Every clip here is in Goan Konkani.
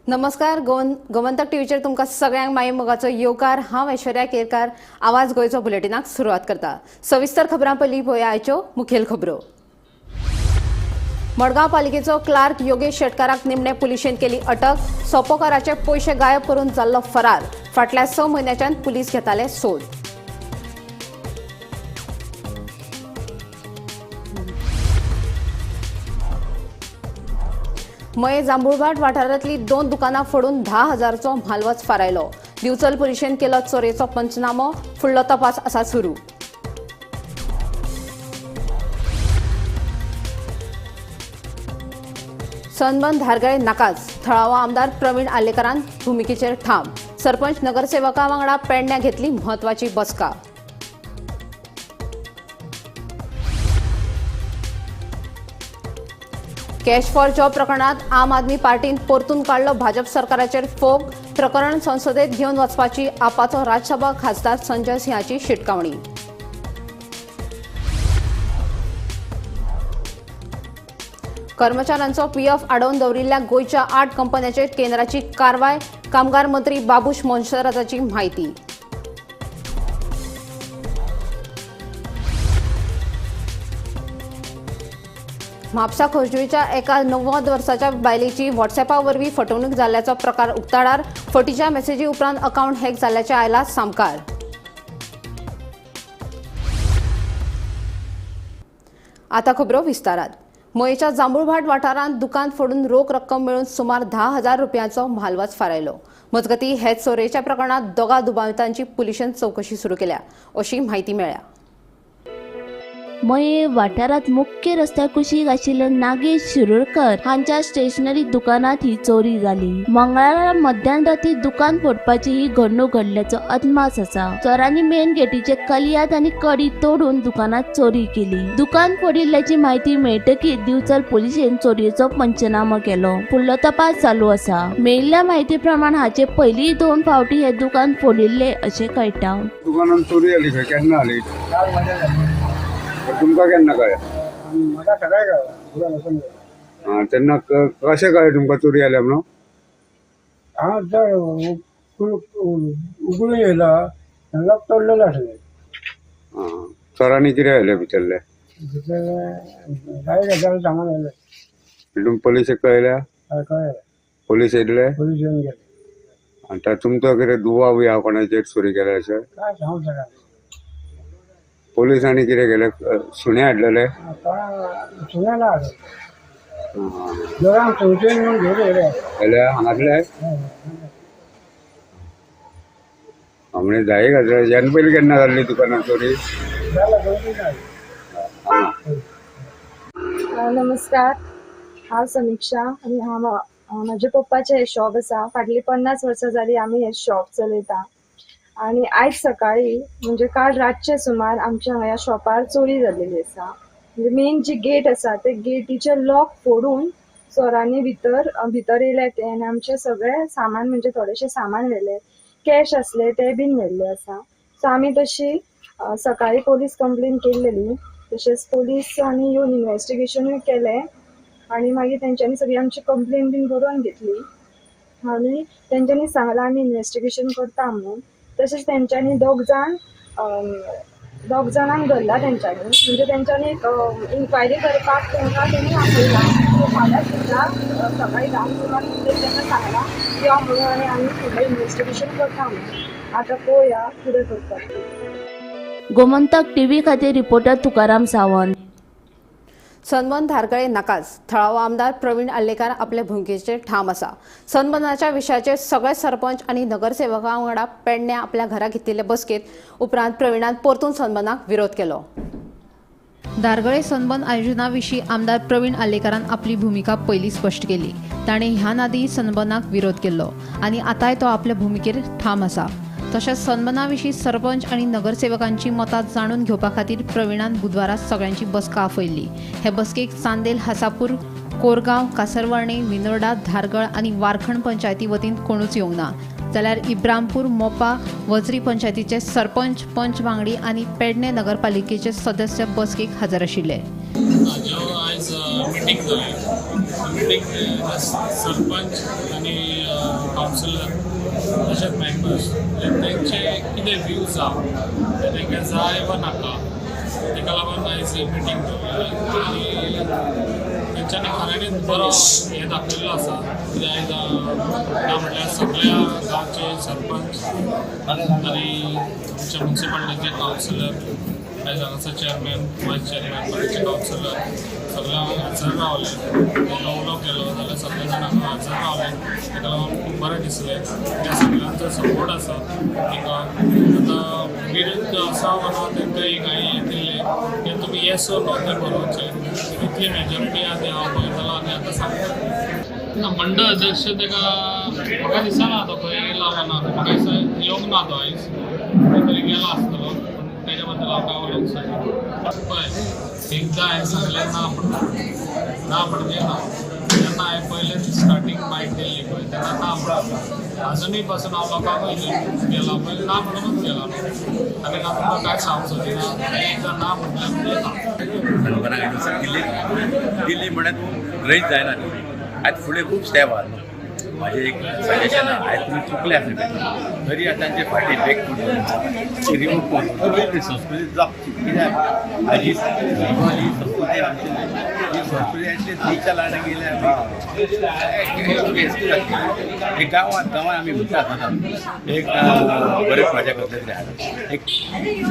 नमस्कार, गोमंतक टीव्हीचेर तुमकां सगळ्यांक माई मोगाचो येवकार. हांव ऐश्वर्या केरकार आवाज गोंयचो बुलेटिनाक सुरवात करता. सविस्तर खबरां पयलीं पळोवया आयच्यो मुखेल खबरो. मडगांव पालिकेचो क्लार्क योगेश शेटकाराक निमणे पुलिशेन केली अटक. सोपोकाराचे पयशे गायब करून जाल्लो फरार. फाटल्या 6 म्हयन्याच्यान पुलीस घेताले सोद. मये जांबुळभाट वाठारांतली 2 दुकानां फोडून 10,000चो म्हालवज फारायलो. दिवचल पुलिशेन केलो चोरयेचो पंचनामो. फुडलो तपास आसा सुरू. सनबर्न धारगळे नाकाच. थळावो आमदार प्रवीण आर्लेकरान भुमिकेचेर ठाम. सरपंच नगरसेवकां वांगडा पेडण्या घेतली म्हत्वाची बसका. कॅश फॉर जॉब प्रकरणात आम आदमी पार्टीन परतून काडलो भाजप सरकाराचेर फोग. प्रकरण संसदेत घेवन वचपाची आपाचो राज्यसभा खासदार संजय सिंहाची शिटकावणी. कर्मचाऱ्यांचो पीएफ आडोवन दवरिल्ल्या गोंयच्या 8 कंपन्यांचेर केंद्राची कारवाय. कामगार मंत्री बाबूश मोन्सेराताची म्हायती. म्हापसा खोर्जुवेच्या एका 90 वर्साच्या बायलेची व्हॉट्सॅपा वरवीं फटवणूक जाल्ल्याचो प्रकार उक्ताडार. फटीच्या मेसेजी उपरांत अकावंट हॅक जाल्ल्याचें आयलां सामकार. आतां खबरो विस्तारात. मयेच्या जांबुळभाट वाठारांत दुकान फोडून रोख रक्कम मेळून सुमार 10,000 रुपयांचो म्हालवज फारायलो. मजगतीं हे चोरयेच्या प्रकरणांत 2 दुबावितांची पुलिशेन चवकशी सुरू केल्या अशी म्हायती मेळ्ळ्या. मये वाठारांत मुख्य रस्त्या कुशीक आशिल्ल्या नागेश शिरोडकर हांच्या स्टेशनरी दुकानात ही चोरी जाली. मंगळारा मध्यान राती दुकान फोडपाची ही घडणूक घडल्याचो अदमास आसा. चोरांनी मेन गेटीचे कलियात आनी कडी तोडून दुकानात चोरी केली. दुकान फोडिल्ल्याची म्हायती मेळटकीच दिवचल पुलिशेन चोरयेचो पंचनामो केलो. फुडलो तपास चालू आसा. मेळिल्ल्या म्हायती प्रमाण हाचे पयलीं 2 फावटी हे दुकान फोडिल्ले अशें कळटा. दुकानात चोरी जाली खंय? केन्ना जाली? तुमकां केन्ना कळ्ळें? म्हाका सकाळी कळ्ळें. तेन्ना कशें कळ्ळें तुमकां चोरी जाल्या म्हणून? हांव चड उगडून येयला, लॉक तोडलेलो आसलें. चोरांनी कितें व्हेलें भितरलें? भितरलें 10,000 सामान व्हेलें. तुमी पोलिसेक कळयल्या? हय, कळ्ळें. पोलीस येयले? पोलीस येवन गेले. आतां तुमचो कितें दुबाव बी आहा कोणाचेर चोरी केल्या अशें? काय सांगूंक शकना. पोलिसांनी कितें केलें? सुणे हाडलेले? सुणे ना हाडले. दोगांक चवथेन म्हणून घेवन येयले. येयले हांगातले? म्हणजे 10,000. ह्यान पयलीं केन्ना जाल्ली दुकानात चोरी? जालें 2-3 जालें. नमस्कार, हांव समिक्षा आनी हांव म्हज्या पप्पाचें हें शॉप आसा. फाटलीं 50 वर्सां जालीं आमी हें शॉप चलयता. आनी आयज सकाळी म्हणजे काल रातचे सुमार आमच्या ह्या शॉपार चोरी जाल्लेली आसा. म्हणजे मेन जी गेट आसा ते गेटीचे लॉक फोडून चोरांनी भितर येयले ते आनी आमचें सगळें सामान म्हणजे थोडेशें सामान व्हेलें, कॅश आसले ते बीन व्हेल्ले आसा. सो आमी तशी सकाळी पोलीस कंप्लेन केल्लेली. तशेंच पोलिसांनी येवन इन्वेस्टिगेशनूय केलें आनी मागीर तेंच्यांनी सगळी आमची कंप्लेन बीन बरोवन घेतली आनी तेंच्यांनी सांगलां आमी इन्वेस्टिगेशन करता म्हणून. तशेंच तेंच्यांनी 2 जाणांक धरला तेंच्यांनी. म्हणजे तेंच्यांनी एक इन्क्वायरी करपाक तेंकां तेणी आपयला. सो फाल्यां सुद्दां सकाळी 10 सुमार तेंकां सांगलां यो म्हणून आनी आमी फुडलें इन्वेस्टिगेशन करता म्हणून. आतां पळोवया कितें करतात. गोमंतक टीव्ही खातीर रिपोर्टर तुकाराम सावंत. सनबर्न धारगळे नाकाच. थळावो आमदार प्रवीण आर्लेकार आपले भुमिकेचेर ठाम आसा. सनबर्नाच्या विशयाचेर सगळे सरपंच आनी नगरसेवकां वांगडा पेडण्या आपल्या घरा घेतिल्ले बसकेत उपरांत प्रवीणान परतून सनबर्नाक विरोध केलो. धारगळे सनबर्न आयोजना विशीं आमदार प्रवीण आर्लेकारान आपली भुमिका पयलीं स्पश्ट केली. ताणें ह्यान आदीं सनबर्नाक विरोध केल्लो आनी आतांय तो आपल्या भुमिकेर ठाम आसा. तशेंच सनबर्ना विशीं सरपंच आनी नगरसेवकांची मतां जाणून घेवपा खातीर प्रवीणान बुधवारा सगळ्यांची बसका आपयल्ली. हे बसकेक चांदेल, हासापूर, कोरगांव, कासरवर्णे, विनोर्डा, धारगळ आनी वारखंड पंचायती वतीन कोणूच येवंक ना. जाल्यार इब्रामपूर, मोपा, वजरी पंचायतीचे सरपंच, पंच वांगडी आनी पेडणे नगरपालिकेचे सदस्य बसकेक हजर आशिल्ले. आयज मिटींग जाली. मिटींग सरपंच आनी कावन्सिलर तशेंच मेंबर्स तेंचे कितें व्यूज आहा ते तांकां जाय वा नाका तेका लागून आयज ही मिटींग दवरली आनी तेंच्यांनी खऱ्यांनीच बरो हें दाखयल्लो आसा. कित्याक आयज ना म्हटल्यार सगळ्या गांवचे सरपंच आनी आमच्या मुन्सिपालिटीचे कावन्सिलर आयज हांगासर चेअरमॅन, वायस चेअरमॅन, बाकीचे कावन्सिलर सगळे हाजर रावले. तांकां उलो केलो जाल्यार सगळे जाण हांगा हाजर रावले. ताका लागून खूब बरें दिसलें. त्या सगळ्यांचो सपोर्ट आसा तांकां. आतां विरुद्ध आसा वा ना तांकां एक हांवें हें दिल्लें की तुमी येस ऑर नो तें बरोवचें. इतली मेजॉरिटी आहा ती हांव पळयतलो आनी आतां सांगता ना. मंडळ अध्यक्ष ताका म्हाका दिसना तो खंय येयला वा ना. म्हाका दिसता येवंक ना तो आयज, खंय तरी गेला आसतलो. पूण तेज्या बद्दल हांव काय उलोवंक शकना. पळय, एकदां हांवें सांगलें ना म्हणून, ना म्हणजे ना. जेन्ना हांवें पयलें स्टार्टींग बायट दिल्ली पळय तेन्ना ना म्हणून अजुनूय पासून हांव लोकांकूय गेला पळय ना म्हणूनच गेला न्हू. आनी ना तुमकां कांय सांगूंक सोदिना. एकदां ना म्हटलें म्हणजे ना. सनबर्नाक दिल्ली दिल्ली म्हळ्यार तूं ग्रहीत जायना. आतां फुडें खूब स्टेप आहा न्हू. म्हाजें एक सजेशन आहा, आयज तुमी चुकले आसले तरी आतां तांचे फाटी बॅक करून रिमूव करून ती संस्कृती जपची. कित्याक हाजी ही संस्कृती आमची ही संस्कृती आसली थंयच्या लायना गेल्या एक गांवांत गांवांत आमी म्हणटा आसता एक बरे मजा करतले तरी हाडप एक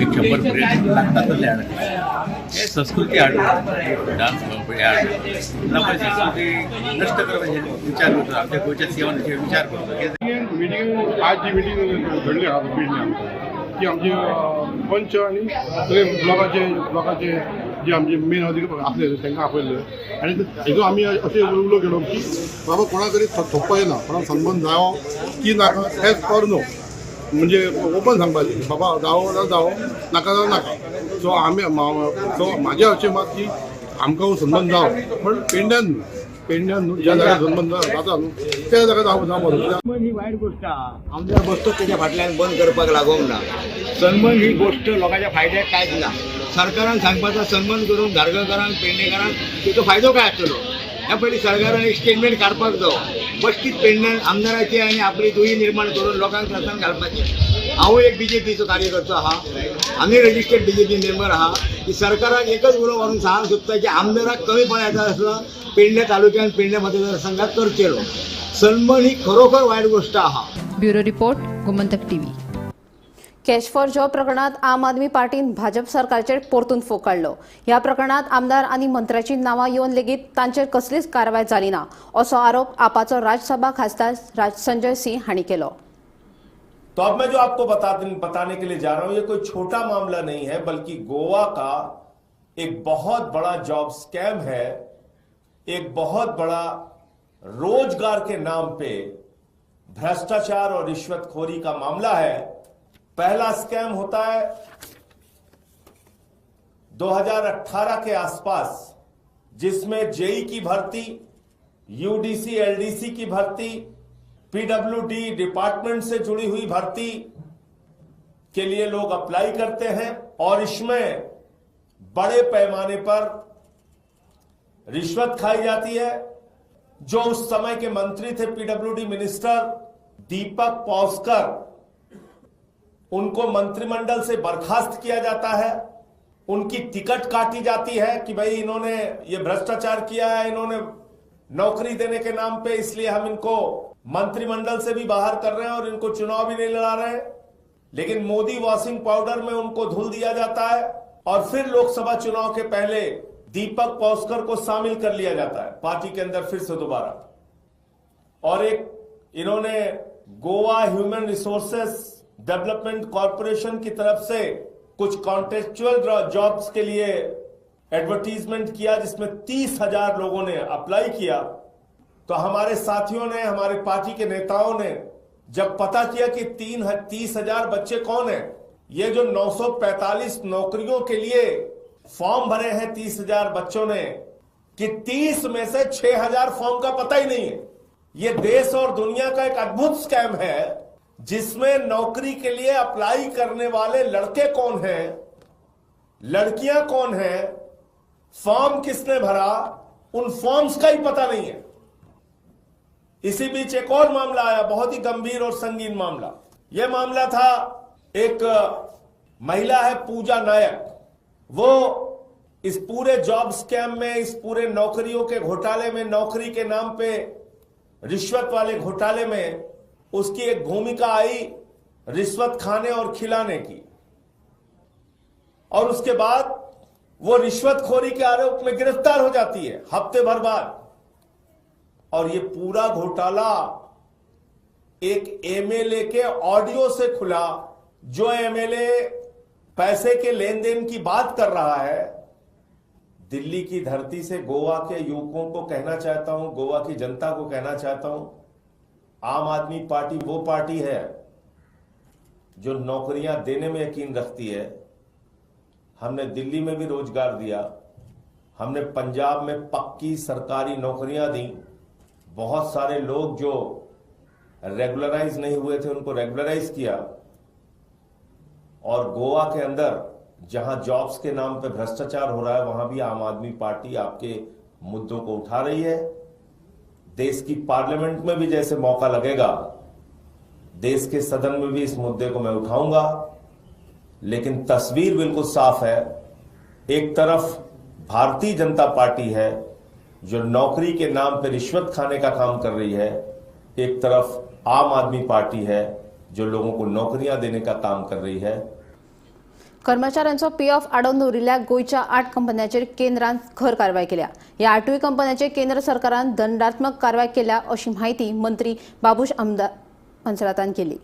एक 100 भुरगे लागतात तसले हाडप हे संस्कृती हाडून डान्स हे हाडून ना संस्कृती नश्ट करपाचे विचार करतो. आमच्या गोंयच्या सिएमान विचार करतो. मिटींग आज जी मिटींग घडली आहा पेडणे आमच्या ती आमची पंच आनी सगळे ब्लॉकाचे जे आमचे मेन अधिकारी आसले तांकां आपयल्ले आनी हेजो आमी अशें उलो केलो की बाबा कोणा तरी थोपपा येना, कोणाक सनबर्न जावो की नाका एज पर नो, म्हणजे ओपन सांगपाचें बाबा जावो ना जावो, नाका जावं नाका. सो आमी सो म्हाजें अशें मत की आमकां सनबर्न जावो पण पेडण्यान न्हू, पेडण्यान न्हू, ज्या जाग्यार सनबर्न जाता न्हू त्या जाग्यार जावं जावं. सनबर्न ही वायट गोश्ट आहा. आमदार बसतो तेच्या फाटल्यान बंद करपाक लागोंक ना. सनबर्न ही गोश्ट लोकांच्या फायद्याक कांयच ना. सरकारान सांगपाचो सनबर्न करून धारगळकारांक पेडणेकारांक तेचो फायदो काय आसतलो ह्या पयलीं सरकारान एक स्टेटमेंट काडपाक जावो. बश्टीत पेडण्यान आमदाराची आनी आपली दुयी निर्माण करून लोकांक त्रासान घालपाचें. हांवूय एक बीजेपीचो कार्यकर्तो आहा, आमी रजिस्टर्ड बीजेपी मेंबर आहा की सरकाराक एकच उलो मारून सांगूंक सोदता की आमदाराक कमीपणा येता आसलो पेडणे तालुक्यान पेडणे मतदारसंघात करचेलो. सनबर्न ही खरोखर वायट गोश्ट आहा. Bureau report, Gomantak TV. Cash for job प्रकरणात आम आदमी पार्टीन भाजप सरकारचेर परतून फोग काडलो. ह्या प्रकरणात आमदार आनी मंत्र्याची नांवां येवन लेगीत तांचेर कसलीच कारवाय जाली ना असो आरोप आपाचो राज्यसभा खासदार संजय सिंह हांणी केलो. तो अब मैं जो आपको बताने के लिए जा रहा हूं ये कोई छोटा मामला नहीं है, बल्कि गोवा का एक बहुत बड़ा जॉब स्कैम है, एक बहुत बड़ा रोजगार के नाम पे भ्रष्टाचार और रिश्वतखोरी का मामला है। पहला स्कैम होता है 2018 के आसपास, जिसमें जेई की भर्ती, यूडीसी एलडीसी की भर्ती, पीडब्ल्यूडी डिपार्टमेंट से जुड़ी हुई भर्ती के लिए लोग अप्लाई करते हैं और इसमें बड़े पैमाने पर रिश्वत खाई जाती है। जो उस समय के मंत्री थे पीडब्ल्यूडी मिनिस्टर दीपक पावस्कर, उनको मंत्रिमंडल से बर्खास्त किया जाता है, उनकी टिकट काटी जाती है कि भाई इन्होंने ये भ्रष्टाचार किया है, इन्होंने नौकरी देने के नाम पे, इसलिए हम इनको मंत्रिमंडल से भी बाहर कर रहे हैं और इनको चुनाव भी नहीं लड़ा रहे हैं। लेकिन मोदी वॉशिंग पाउडर में उनको धुल दिया जाता है और फिर लोकसभा चुनाव के पहले दीपक पावस्कर को शामिल कर लिया जाता है पार्टी के अंदर फिर से दोबारा। और एक इन्होंने Goa human resources development corporation की तरफ से कुछ कॉन्ट्रेक्चुअल जॉब्स के लिए एडवर्टीजमेंट किया, जिसमें 30,000 लोगों ने अप्लाई किया। तो हमारे साथियों ने, हमारे पार्टी के नेताओं ने जब पता किया कि 30,000 बच्चे कौन हैं, ये जो 945 नौकरियों के लिए फॉर्म भरे हैं 30,000 बच्चों ने, कि 30 में से 6,000 फॉर्म का पता ही नहीं है। ये देश और दुनिया का एक अद्भुत स्कैम है, जिसमें नौकरी के लिए अप्लाई करने वाले लड़के कौन हैं, लड़कियां कौन हैं, फॉर्म किसने भरा, उन फॉर्म्स का ही पता नहीं है। इसी बीच एक और मामला आया, बहुत ही गंभीर और संगीन मामला। यह मामला था, एक महिला है पूजा नायक, वो इस पूरे जॉब स्कैम में, इस पूरे नौकरियों के घोटाले में, नौकरी के नाम पे रिश्वत वाले घोटाले में उसकी एक भूमिका आई रिश्वत खाने और खिलाने की, और उसके बाद वो रिश्वतखोरी के आरोप में गिरफ्तार हो जाती है हफ्ते भर बाद। और ये पूरा घोटाला एक एमएलए के ऑडियो से खुला, जो एमएलए पैसे के लेन then की बात कर रहा है। दिल्ली की धरती से गोवा के युवकों को कहना चाहता हूं, गोवा की जनता को कहना चाहता हूं, आम आदमी पार्टी वो पार्टी है जो नौकरियां देने में यकीन रखती है। हमने दिल्ली में भी रोजगार दिया, हमने पंजाब में पक्की सरकारी नौकरियां दी, बहुत सारे लोग जो रेगुलराइज नहीं हुए थे उनको रेगुलराइज किया। और गोवा के अंदर जहां जॉब्स के नाम पे भ्रष्टाचार हो रहा है, वहां भी आम आदमी पार्टी आपके मुद्दों को उठा रही है। देश की पार्लियामेंट में भी जैसे मौका लगेगा, देश के सदन में भी इस मुद्दे को मैं उठाऊंगा। लेकिन तस्वीर बिल्कुल साफ है, एक तरफ भारतीय जनता पार्टी है जो नौकरी के नाम पर रिश्वत खाने का काम कर रही है, एक तरफ आम आदमी पार्टी है जो लोगों को नौकरियां देने का काम कर रही है। कर्मचाऱ्यांचो पीएफ आडोवन दवरिल्ल्या गोंयच्या 8 कंपन्यांचेर केंद्रान खर कारवाय केल्या। ह्या 8 कंपन्यांचेर केंद्र सरकारान दंडात्मक कारवाय केल्या अशी माहिती मंत्री बाबूश आमदार मोन्सेरातान केली।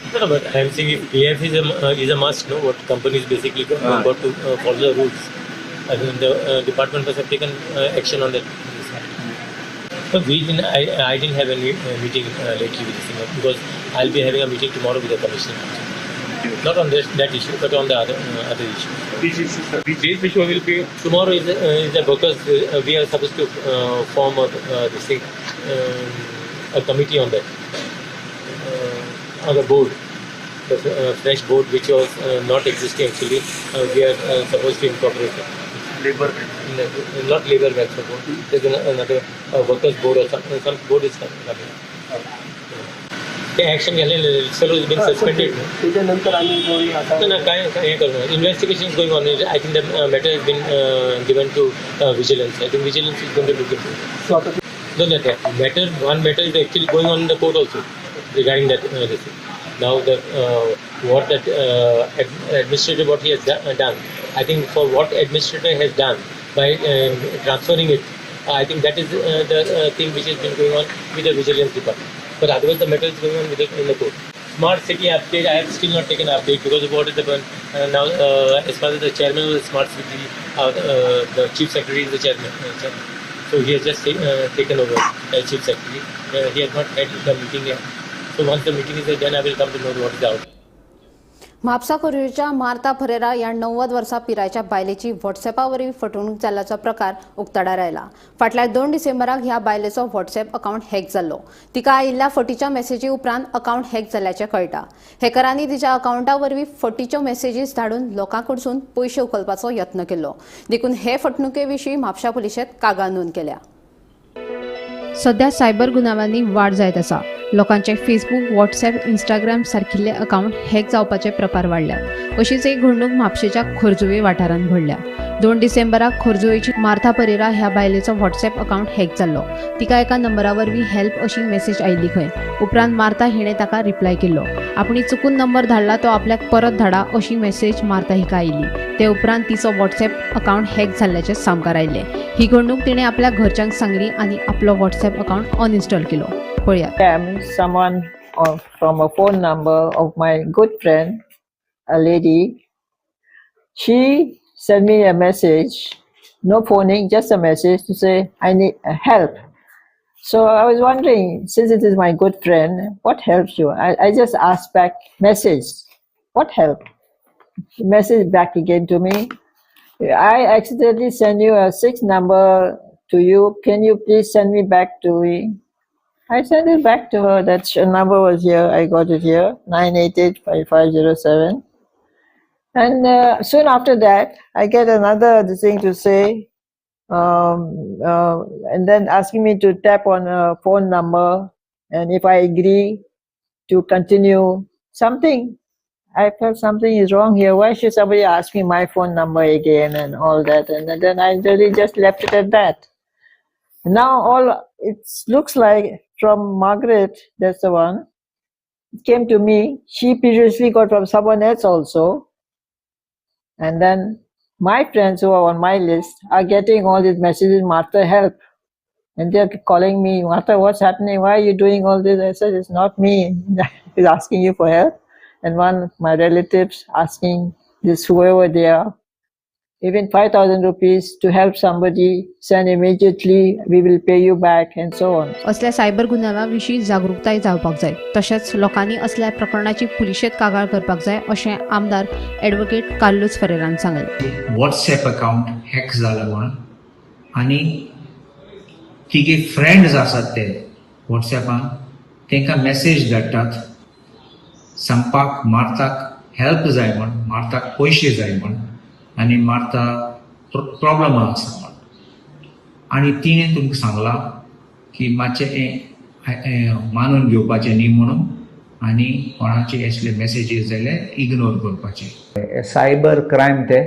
No, but I am saying if PF is a must, no? What companies basically got to follow the rules. I mean, the department must have taken action on that. But we didn't. I didn't have any meeting lately with this thing, because I'll be having a meeting tomorrow with the commissioner. Not on this, that issue, but on the other issue. Which issue, sir? This issue will be tomorrow. Is the workers? We are supposed to form a this thing, a committee on that, on the board, the fresh board which was not existing actually. We are supposed to incorporate it. Labor, no, not labor welfare board. There's another workers board or some board is coming. ते ॲक्शन घेतले, sir is been suspended. त्याच्यानंतर आम्ही आता ना काय हे करणार, investigation is going on. I think the matter has been given to vigilance. I think vigilance is going to look into it. No, no, that matter, one matter is actually going on in the court also regarding that this thing. Now the what that administrator, what he has done, I think for what administrator has done by transferring it, I think that is the thing which has been going on with the vigilance department. But otherwise the matter is going on with the, in the court. Smart city update, I have still not taken update because of what is the now as far as the chairman of the smart city, the chief secretary is the chairman. So he has just taken over as chief secretary. He has not had the meeting yet. So once the meeting is done, I will come to know what is out. Mapusa कोरवीच्या Martha Ferreira ह्या 90 वर्सां पिरायेच्या बायलेची व्हॉट्सॅपा वरवीं फटवणूक जाल्ल्याचो प्रकार उक्ताडार आयला। फाटल्या 2 डिसेंबराक ह्या बायलेचो व्हॉट्सॅप अकावंट हॅक जाल्लो। तिका आयिल्ल्या फटीच्या मॅसेजी उपरांत अकावंट हॅक जाल्ल्याचें कळटा। हॅकरांनी तिच्या अकावंटा वरवीं फटीच्यो मॅसेजीस धाडून लोकां कडसून पयशे उखलपाचो यत्न केलो। देखून हे फटणुके विशीं म्हापशा पुलिशेंत कागाळ नोंद केल्या। सध्या सायबर गुन्यांवांनी वाड जायत आसा। लोकांचे फेसबूक, व्हॉट्सॲप, इंस्टाग्राम सारकिल्ले अकावंट हॅक जावपाचे प्रकार वाडल्यात। अशीच एक घडणूक म्हापशेच्या खोर्जुवे वाठारांत घडल्या। 2 डिसेंबराक खोर्जुवेची मार्था परेरा ह्या बायलेचो व्हॉट्सॲप अकावंट हॅक जाल्लो। तिका एका नंबरा वरवीं हेल्प अशी मॅसेज आयिल्ली खंय। उपरांत मार्था हिणें ताका रिप्लाय केल्लो। आपणी चुकून नंबर धाडला तो आपल्याक परत धाडा अशी मॅसेज मार्था हिका आयिल्ली। ते उपरांत तिचो व्हॉट्सॲप अकावंट हॅक जाल्ल्याचें सामकार आयिल्लें। ही घडणूक तिणें आपल्या घरच्यांक सांगली आनी आपलो व्हॉट्सॲप अकावंट अनइन्स्टॉल केलो। पळयात। Someone from a phone number of my good friend, a lady, she sent me a message, no phoning, just a message to say I need help. So I was wondering, since it is my good friend, what helps you? I just asked back message, what help? The message back again to me. I accidentally sent you a 6 number to you. Can you please send me back to me? I sent it back to her. That number was here. I got it here, 9885507. And soon after that, I get another thing to say, And then asking me to tap on a phone number, and if I agree to continue something. I felt something is wrong here. Why should somebody ask me my phone number again and all that? And then I really just left it at that. Now all it looks like from Margaret, that's the one, it came to me. She previously got from someone else also. And then my friends who are on my list are getting all these messages, Martha, help. And they're calling me, Martha, what's happening? Why are you doing all this? I said, it's not me who's asking you for help. And one of my relatives asking this, whoever they are, even 5,000 rupees to help somebody, send immediately, we will pay you back, and so on. असल्या सायबर गुन्ह्यां विशीं जागृताय जावपाक जाय, तशेंच लोकांनी असल्या प्रकरणाची पुलिशेंत कागाळ करपाक जाय अशें आमदार ॲडव्होकेट कार्लोस फेरेरान सांगलें. वॉट्सएप अकाउंट हॅक जाला म्हण आनी तिगे फ्रेंड्स आसात ते वॉट्सएपान तांकां मॅसेज धाडटात सांगपाक मार्ताक हेल्प जाय म्हण, मार्ताक पयशे जाय म्हण आनी मार्ता प्रॉब्लम आसा म्हण. आनी तिणें तुमकां सांगलां की मातशें हें मानून घेवपाचें न्ही म्हणून आनी कोणाचे असले मॅसेजीस जाल्यार इग्नोर करपाचें. सायबर क्रायम ते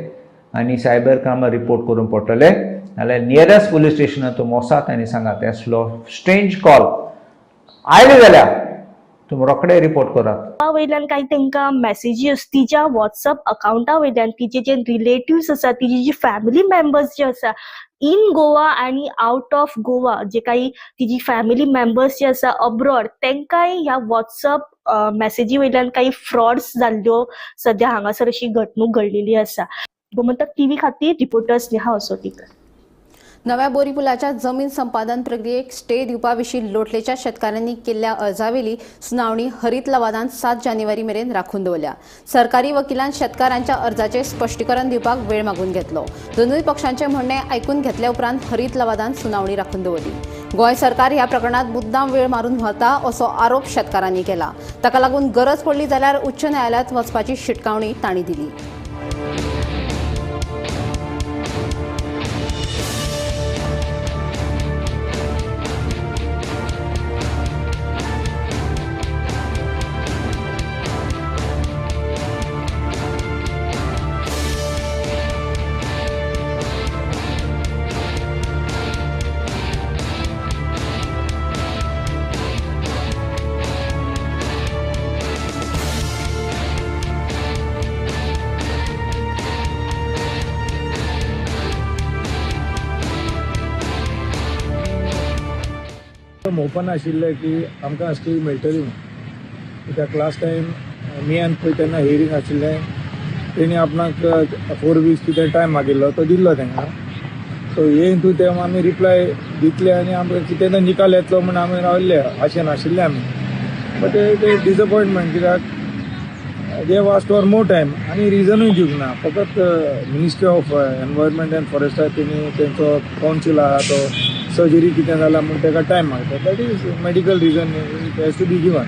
आनी सायबर क्रायमा रिपोर्ट करूंक पडटले, नाल्यार नियरेस्ट पुलीस स्टेशनार तुमी वचात आनी सांगात असलो स्ट्रेंज कॉल आयले जाल्यार तुमी रोखडे रिपोर्ट करात. वयल्यान काही तांकां मॅसेजीस तिच्या वॉट्सअप अकाउंटा वयल्यान तिचे जे रिलेटिव्स आसा, तिजी जी फॅमिली मेंबर्स जे आसा इन गोवा आनी आउट ऑफ गोवा, जे काही तिजी फॅमिली मेंबर्स जे आसा अब्रॉड, तांकांय ह्या वॉट्सअप मॅसेजी वयल्यान काही फ्रॉड्स जाल्ल्यो सद्या हांगासर अशी घडणूक घडलेली आसा. गोमंतक टीव्ही खातीर रिपोर्टर स्नेहा असोटीकर. नव्या बोरी पुलाच्या जमीन संपादन प्रक्रियेक स्टे दिवपा विशीं लोटलेच्या शेतकारांनी केल्ल्या अर्जावेली सुनावणी हरीत लवादान 7 जानेवारी मेरेन राखून दवरल्या. सरकारी वकिलान शेतकारांच्या अर्जाचें स्पश्टीकरण दिवपाक वेळ मागून घेतलो. दोनूय पक्षांचें म्हणणें आयकून घेतल्या उपरांत हरीत लवादान सुनावणी राखून दवरली. गोंय सरकार ह्या प्रकरणात मुद्दाम वेळ मारून व्हरता असो आरोप शेतकारांनी केला. ताका लागून गरज पडली जाल्यार उच्च न्यायालयांत वचपाची शिटकावणी तांणी दिली. ओपन आशिल्लें की आमकां स्टे मेळटली म्हूण, कित्याक लास्ट टायम मेयान पळय तेन्ना हियरींग आशिल्लें, तेणी आपणाक 4 वीक्स कितें टायम मागिल्लो तो दिल्लो तांकां. सो हे हितून ते आमी रिप्लाय दितले आनी आमकां कितें तरी निकाल येतलो म्हूण आमी राविल्ले, आशेन आशिल्ले आमी. बट ते डिसअपॉयंटमेंट कित्याक they have asked for more time आनी रिजनूय दिवंक ना. फकत मिनिस्ट्री ऑफ एनवायरमेंट एंड फॉरेस्टाक तेणी तेंचो कावन्सील आहा तो सर्जरी कितें जाला म्हूण ताका टायम मागता. That is medical reason, it has to be given.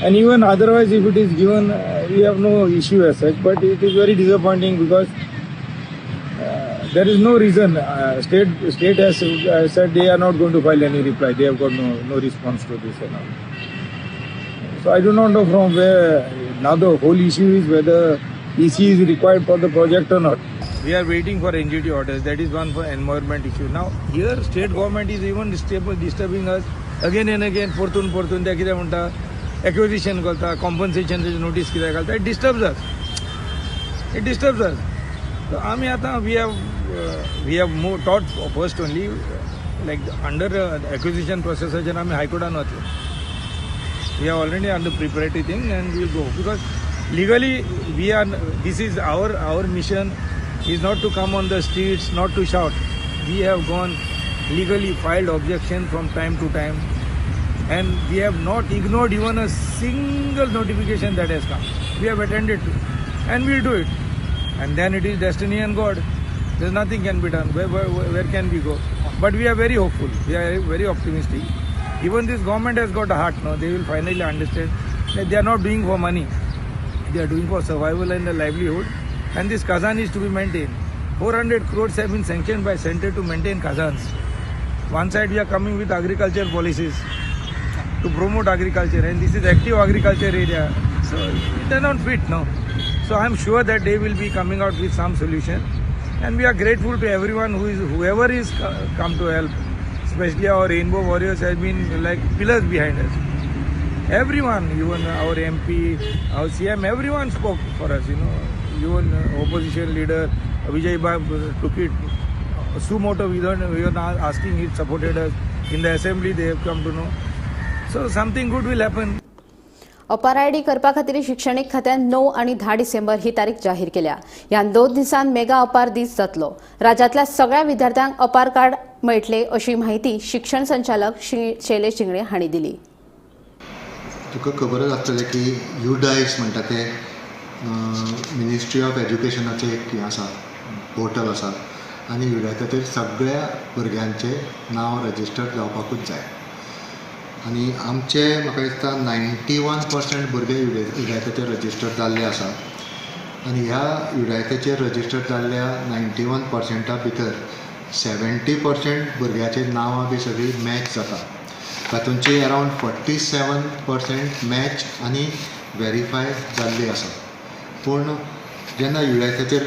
And even otherwise if it is given we have no issue as such, but it is very disappointing because there is no reason. State has said they are not going to file any reply. They have got no response to this and all. So I do not know from where. Now the whole issue is whether EC is required for the project or not. We are waiting for NGT orders. That is one for environment issue. Now here state government is even disturbing us again and again. Portun portun ते कितें म्हणटा acquisition करता, compensation notice कितें घालता. It disturbs us. It disturbs us. So आमी आतां we have more thought first only like under acquisition process आमी हायकोर्टान वतले. We are already on the preparatory thing and we will go because legally we are. This is our mission is not to come on the streets, not to shout. We have gone legally, filed objection from time to time, and we have not ignored even a single notification that has come. We have attended to, and we will do it. And then it is destiny and God. There's nothing can be done. Where can we go? But we are very hopeful. We are very optimistic. Even this government has got a heart now. They will finally understand that they are not doing for money. They are doing for survival and the livelihood. And this Kazan is to be maintained. 400 crores have been sanctioned by center to maintain khazans. One side we are coming with agriculture policies to promote agriculture, and this is active agriculture area, so it does not fit now. So I am sure that they will be coming out with some solution, and we are grateful to everyone whoever is come to help. Especially our Rainbow Warriors have been like pillars behind us. Everyone, even our MP, our CM, everyone spoke for us, you know. Even opposition leader Vijay Bab took it suo moto. We were not asking, he supported us. In the assembly they have come to know. So something good will happen. APAAR ID करपा खातीर शिक्षणीक खात्यान 9 आनी 10 डिसेंबर ही तारीख जाहीर केल्या. ह्या 2 दिसांत मेगा अपार दीस जातलो. राज्यांतल्या सगळ्या विद्यार्थ्यांक अपार कार्ड मेळटले अशी माहिती शिक्षण संचालक शैलेश झिंगडे हांणी दिली. तुका खबरच आसतलें की युडायस म्हणटा ते मिनिस्ट्री ऑफ एज्युकेशनाचें एक हें आसा, पोर्टल आसा, आनी युडायसाचेर सगळ्या भुरग्यांचें नांव रजिस्टर जावपाकूच जाय. आनी आमचे म्हाका दिसता 91% भुरगे युडायसाचेर रजिस्टर जाल्ले आसा, आनी ह्या युडायसाचेर रजिस्टर जाल्ल्या 91% भितर 70% भुरग्याची नांवां बी सगळीं मॅच जाता. तातूंतची अरावंड 47% मॅच आनी वेरीफाय जाल्ली आसा. पूण जेन्ना युडायसाचेर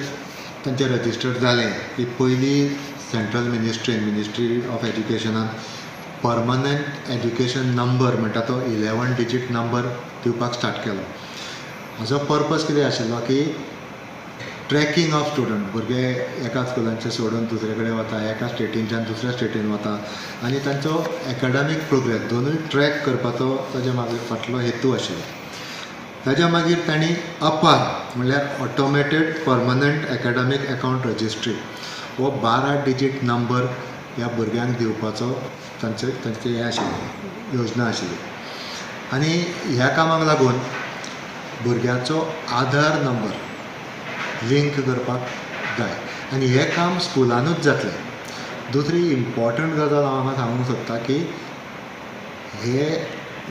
तांचें रजिस्टर जालें की पयली सेंट्रल मिनिस्ट्री ऑफ एज्युकेशनान परमनंट एज्युकेशन नंबर म्हणटा तो 11 डिजीट नंबर दिवपाक स्टार्ट केलो. हाजो पर्पज कितें आशिल्लो की ट्रॅकिंग ऑफ स्टुडंट, भुरगे एका स्कुलांचे सोडून दुसरे कडेन वता, एका स्टेटीनच्यान दुसऱ्या स्टेटीन वता, आनी तांचो एकाडमीक प्रोग्रेस दोनूय ट्रॅक करपाचो ताजे मागीर फाटलो हेतू आशिल्लो. ताज्या मागीर तांणी अपार म्हणल्यार automated permanent academic account registry हो 12 डिजीट नंबर ह्या भुरग्यांक दिवपाचो तांचे तांचे हें आशिल्लें, योजना आशिल्ली. आनी ह्या कामाक लागून भुरग्याचो आधार नंबर लिंक करपाक जाय, आनी हें काम स्कुलानूच जातलें. दुसरी इम्पॉर्टंट गजाल हांव हांगा सांगूंक सोदता की हे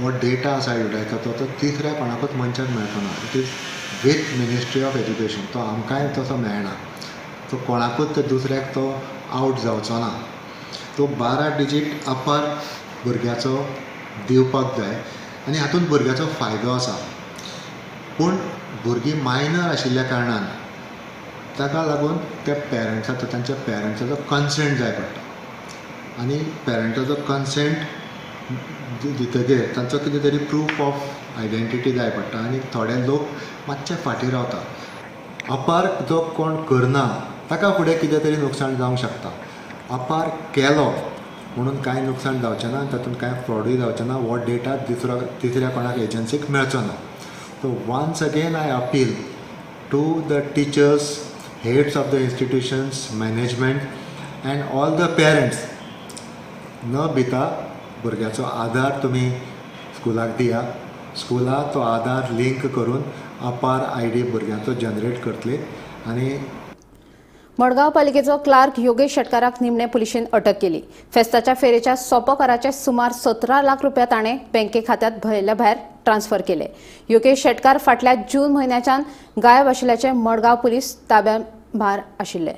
हो डेटा आसा युडायसाचो तो तिसऱ्या कोणाकूच मनशाक मेळचो ना. It is with ministry of education, तो आमकांय तसो मेळना, तो कोणाकूच ते दुसऱ्याक तो आवट जावचो ना. तो 12 डिजीट अपार भुरग्याचो दिवपाक जाय, आनी हातूंत भुरग्याचो फायदो आसा. पूण भुरगीं मायनर आशिल्ल्या कारणान ताका लागून त्या पेरंट्साचो, तांच्या पेरंट्साचो कन्सेंट जाय पडटा, आनी पेरंट्साचो कन्सेंट दितगीर तांचो कितें तरी प्रूफ ऑफ आयडेंटिटी जाय पडटा, आनी थोडे लोक मातशे फाटीं रावता. अपार जो कोण करना ताका फुडें कितें तरी नुकसाण जावंक शकता. अपार केलो म्हणून कांय नुकसाण जावचें ना, तातूंत कांय फ्रॉडूय जावचें ना, हो डेटा तिसऱ्या कोणाक एजन्सीक मेळचो ना. So once again I appeal to the teachers, heads of the institutions, management and all the parents, न भिता भुरग्याचो आधार तुमी स्कुलाक दिया, स्कुला तो आधार लिंक करून अपार I D भुरग्यांचो जनरेट करतले. आनी मडगांव पालिकेचो क्लार्क योगेश शेटकाराक निमणे पुलिशेन अटक केली. फेस्ताच्या फेरेच्या सोपो कराचे सुमार 17 लाख रुपया ताणें बँके खात्यात भयल्या भायर ट्रान्सफर केले. योगेश शेटकार फाटल्या जून म्हयन्याच्यान गायब आशिल्ल्याचे मडगांव पुलीस ताब्या भार आशिल्ले.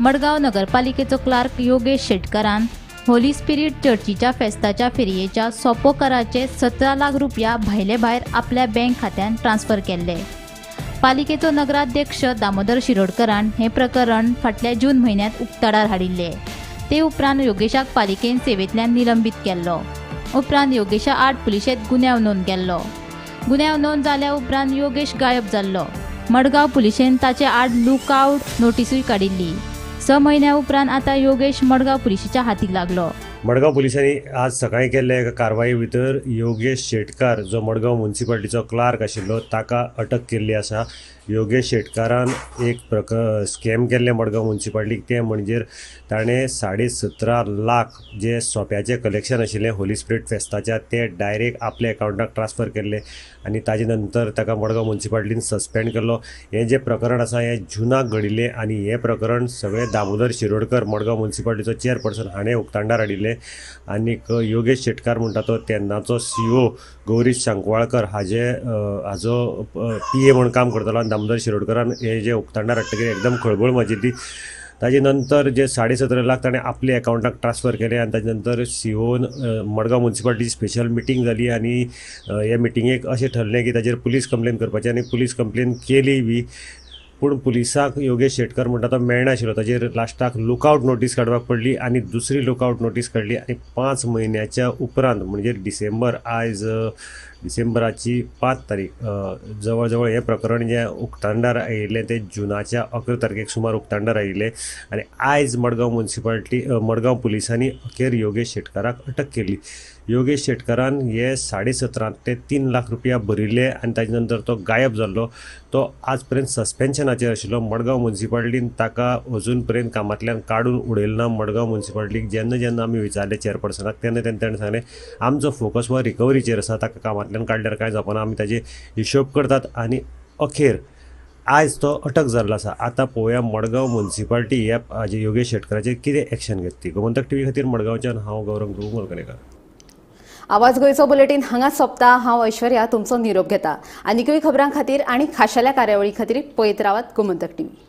मडगांव नगरपालिकेचो क्लार्क योगेश शेटकारान होली स्पिरीट चर्चीच्या फेस्ताच्या फेरयेच्या सोपो कराचे 17 लाख रुपया भायले भायर आपल्या बँक खात्यान ट्रान्सफर केल्ले. पालिकेचो नगराध्यक्ष दामोदर शिरोडकरान हें प्रकरण फाटल्या जून म्हयन्यांत उक्ताडार हाडिल्लें. ते उपरांत योगेशाक पालिकेन सेवेंतल्यान निलंबीत केल्लो. उपरांत योगेशा आड पुलिशेंत गुन्यांव नोंद केल्लो. गुन्यांव नोंद जाल्या उपरांत योगेश गायब जाल्लो. मडगांव पुलिशेन ताचे आड लुकआवट नोटिसूय काडिल्ली. 6 म्हयन्या उपरांत आतां योगेश मडगांव पुलिशेच्या हातीक लागलो. मडगांव पुलिसांनी आज सकाळीं केल्ल्या एका कारवाये भितर योगेश शेटकार जो मडगांव म्युनिसिपालिटीचो क्लार्क आशिल्लो ताका अटक केल्ली आसा. योगेश शेटकारान एक स्कॅम केल्लें मडगांव म्युनिसिपालिटीक, तें म्हणजे ताणें 17.5 लाख जे सोप्याचें कलेक्शन आशिल्लें होली स्पिरीट फेस्ताच्या तें डायरेक्ट आपल्या एकावंटाक ट्रान्सफर केल्लें आनी ताजे नंतर ताका मडगांव म्युनिसिपालिटीन सस्पेंड केल्लो. हें जें प्रकरण आसा हें जुनाक घडिल्लें आनी हें प्रकरण सगळें दामोदर शिरोडकर मडगांव म्युनिसिपालिटीचो चेअरपर्सन हाणें उक्ताडार हाडिल्लें. आशिल्लें आनीक योगेश शेटकार म्हणटा तो तेन्नाचो सीओ गौरीश सांकवाळकर हाजे हाजो पीए म्हूण काम करतालो आनी दामोदर शिरोडकरान हे जे उक्ताडार हाडटकीर एकदम खळबळ माजिल्ली. ताजे नंतर जे 17.5 लाख ताणें आपल्या अकावंटाक ट्रान्सफर केले आनी ताजे नंतर सीओन मडगांव मुन्सिपालिटीची स्पेशल मिटींग जाली आनी हे मिटिंगेक अशें ठरलें की ताजेर पुलीस कंप्लेन करपाची आनी पुलीस कंप्लेन केली बी पूण पुलिसाक योगेश शेटकर म्हणटा तो मेळनाशिल्लो. ताजेर लास्टाक लुकआवट नोटीस काडपाक पडली आनी दुसरी लुकआवट नोटीस काडली आनी 5 म्हयन्याच्या उपरांत म्हणजे डिसेंबर, आयज डिसेंबराची 5 तारीख, जवळ जवळ हें प्रकरण जें उक्ताडार आयिल्लें तें जुनाच्या 11 तारखेक सुमार उक्ताडार आयिल्लें आनी आयज मडगांव मुन्सिपालिटी मडगांव पुलिसांनी अखेर योगेश शेटकाराक अटक केली. योगेश शेटकारान हे 17.5 ते 3 लाख रुपया भरिल्ले आनी ताजे नंतर तो गायब जाल्लो. तो आज पर्यंत सस्पेन्शनाचेर आशिल्लो. मडगांव मुन्सिपालिटीन ताका अजून पर्यंत कामांतल्यान काडून उडयलें ना. मडगांव मुन्सिपालिटीक जेन्ना जेन्ना आमी विचारलें चेअरपर्सनाक तेन्ना तेन्ना ताणें सांगलें आमचो फोकस हो रिकवरीचेर आसा, ताका कामांतल्यान काडल्यार कांय जावपाना, आमी ताजे हिशोब करतात आनी अखेर आयज तो अटक जाल्लो आसा. आतां पळोवया मडगांव मुन्सिपालिटी ह्या योगेश शेटकाराचेर कितें एक्शन घेतली. ती गोमंतक टीव्ही खातीर मडगांवच्यान हांव गौरव प्रभू मोरकणेकर. आवाज गोंयचो बुलेटीन हांगा सोंपता. हांव ऐश्वर्या तुमचो निरोप घेता. आनीकूय खबरां खातीर आनी खाशेल्या कार्यावळी खातीर पळयत रावात Gomantak TV.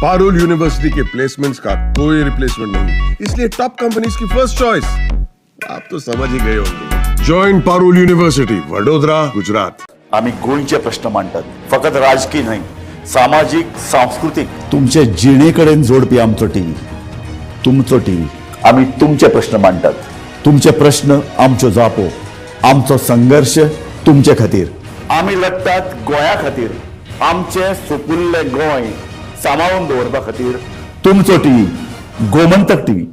Parul university K placements का कोई रिप्लेसमेंट नहीं, इसलिए टॉप कंपनीज की फर्स्ट चॉइस आप तो समझ ही गए होंगे. Join Parul university, Vadodara, Gujarat. आम्ही गोंयचे प्रश्न मांडटात, फकत राजकीय न्हय, सामाजीक, सांस्कृतीक, तुमचे जिणेकडेन जोडपी आमचो टीव्ही, तुमचो टीव्ही. आम्ही तुमचे प्रश्न मांडटात, तुमचे प्रश्न आमच्यो जापो, आमचो संघर्ष तुमचे खातीर. आमी लढटात गोंया खातीर, आमचे सुपुल्ले गोंय सांबाळून दवरपा खातीर. तुमचो टीव्ही, गोमंतक टीव्ही.